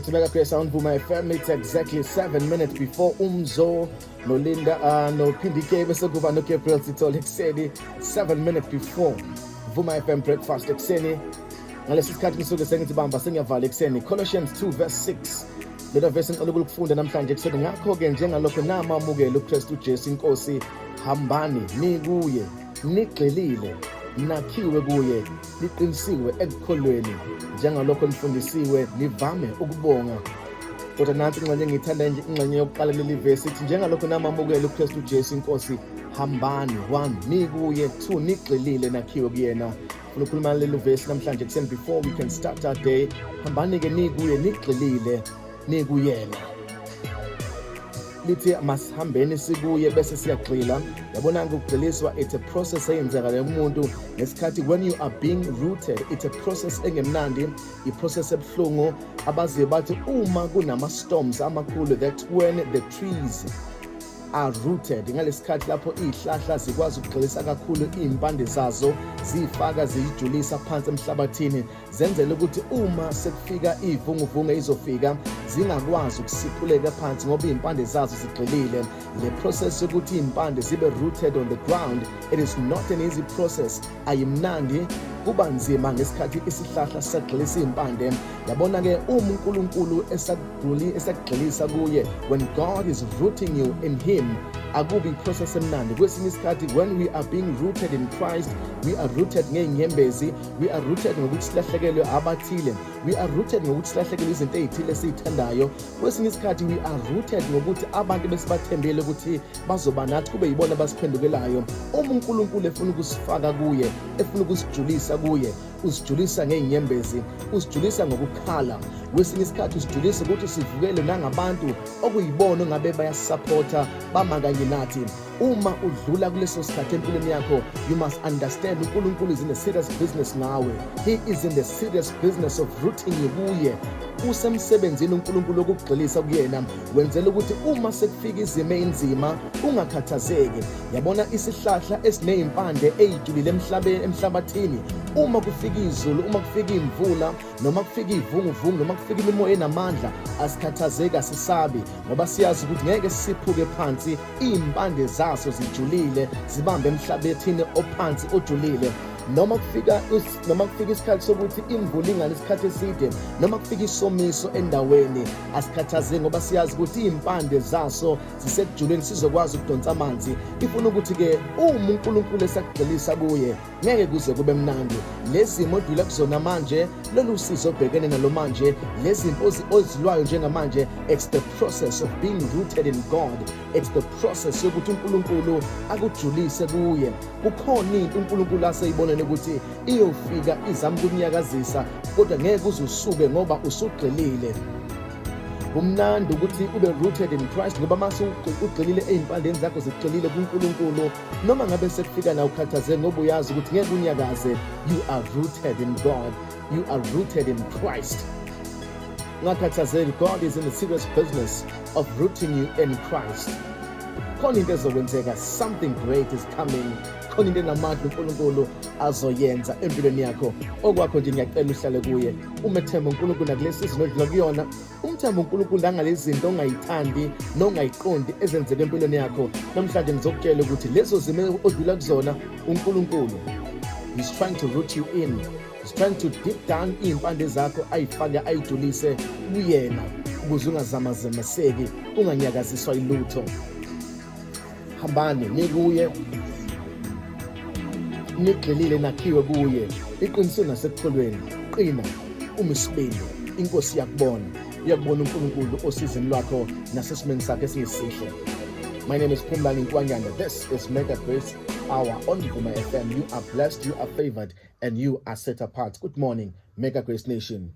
Sibeka Grace on Vuma FM. It's exactly 7 minutes before Umzo noLinda noPhindi K, bese kuba noGabriel Sithole ekuseni. 7 minutes before Vuma FM Breakfast ekuseni. Ngalesi sikhathi ngisuke sengithi bamba, sengiyavala ekuseni. Colossians 2 verse 6, lelo verse ngicela ukulifunda namhlanje ekuseni. Ngakho-ke, njengalokho namamukela uKristu Jesu inkosi, hambani nikuye, nigxilile, nakhiwe kuye, niqinisiwe ekukholweni njengalokho nifundisiwe, nivame ukubonga. Kodwa nansi ingxenye engiyithanda, ingxenye yokuqala kuleli vesi ithi, njengalokho namamukela uKristu Jesu inkosi, hambani, one, nikuye, two, nigxilile, nakhiwe kuyena. Funa ukukhuluma leli vesi namhlanje ekuseni before we can start our day. Hambani-ke nikuye, nigxilile, nikuyena. Lithi masihambeni sikuye bese siyagxila. Yabona, ukugxiliswa, it's a process eyenzakala kumuntu ngesikhathi when you are being rooted. It's a process engemnandi, i-process ebuhlungu. Abaziyo bathi uma kunama-storms amakhulu, that when the trees are rooted, ngalesikhathi lapho izihlahla zikwazi ukugxilisa kakhulu izimpande zazo, ziyifaka, ziyijulisa phansi emhlabathini, zenzele ukuthi uma sekufika ivunguvungu izofika, zingakwazi ukusiphuleka phansi ngoba izimpande zazo zigxilile. Le process yokuthi izimpande zibe rooted on the ground, it is not an easy process. Ayimnandi, kuba nzima ngesikhathi isihlahla sisagxilisa izimpande. Yabona-ke, uma uNkulunkulu esakugxilisa kuye, when God is rooting you in him, akubi i-process emnandi. Kwesinye isikhathi when we are being rooted in Christ, we are rooted ngey'nyembezi, we are rooted ngokuthi silahlekelwe abathile, we are rooted ngokuthi silahlekelwe izinto ey'thile esiy'thandayo. Kwesinye isikhathi we are rooted ngokuthi abantu besibathembile ukuthi bazoba nathi kube yibona abasiphendukelayo. Uma uNkulunkulu efuna ukusifaka kuye, efuna ukusijulisa kuye, usijulisa ngey'nyembezi, usijulisa ngokukhala. Kwesinye isikhathi usijulisa ukuthi sivukele nangabantu okuyibona ongabe bayasisaphotha, bama kanye nathi. Uma udlula kuleso sikhathi empilweni yakho, you must understand uNkulunkulu is in a serious business ngawe. He is in the serious business of rooting you kuye. Usemsebenzini uNkulunkulu wokugxilisa kuyena, wenzela ukuthi uma sekufika izimo ey'nzima ungakhathazeki. Yabona, isihlahla esiney'mpande ey'julile emhlabeni, emhlabathini, uma kufika izulu, uma kufika imvula, noma kufika ivunguvungu, noma kufika imimoya enamandla, asikhathazeki, asisabi, ngoba siyazi ukuthi ngeke sisiphuke phansi. Iy'mpande zaso zijulile, zibambe emhlabathini ophansi ojulile. Noma kufika isikhathi sokuthi imvula ingani isikhathi eside, noma kufika isomiso endaweni, asikhathazeki ngoba siyazi ukuthi iy'mpande zaso zisekujuleni, sizokwazi ukudonsa amanzi. Ifuna ukuthi-ke uma uNkulunkulu esakugxilisa kuye, ngeke kuze kube mnandi. Lezi zimo odlula kuzona manje, lolu sizo obhekene nalo manje, lezi zinto ozilwayo njengamanje, it's the process of being rooted in God. It's the process yokuthi uNkulunkulu akujulise kuye. Kukhona into uNkulunkulu aseyibonene ukuthi iyofika izama ukunyakazisa, kodwa ngeke uze usuke ngoba usugxilile. Kumnandi ukuthi ube rooted in Christ, ngoba mase ugxilile, ey'mpandeni zakho zigxilile kuNkulunkulu, noma ngabe sekufika na ukhathazeke, ngoba uyazi ukuthi ngeke unyakaze. You are rooted in God, you are rooted in Christ. Ungakhathazeki, God is in the serious business of rooting you in Christ. Khona into ezokwenzeka, something great is coming. Khona into enamandla uNkulunkulu azoyenza empilweni yakho. Okwakho nje, ngiyacela uhlale kuye, umethembe uNkulunkulu nakulesi season odlula kuyona. Umthembe uNkulunkulu nangalezi zinto ongayithandi nongayiqondi ezenzeka empilweni yakho namhlanje. Ngizokutshela ukuthi lezo zimo odlula kuzona, uNkulunkulu is trying to root you in. He's trying to deep down iy'mpande zakho, ayifake, ayijulise kuyena, ukuze ungazamazemaseki, unganyakaziswa ilutho. Hambani nikuye, nigxilile, nakhiwe kuye, iqiniswe nasekukholweni. Qina, uma isibindi, inkosi iyakubona, uyakubona uNkulunkulu osizini lwakho nasesimeni sakhe esingesihle. My name is Phumlani Nkwanyana. This is Mega Grace Hour on Vuma FM. You are blessed, you are favored and you are set apart. Good morning, Mega Grace Nation.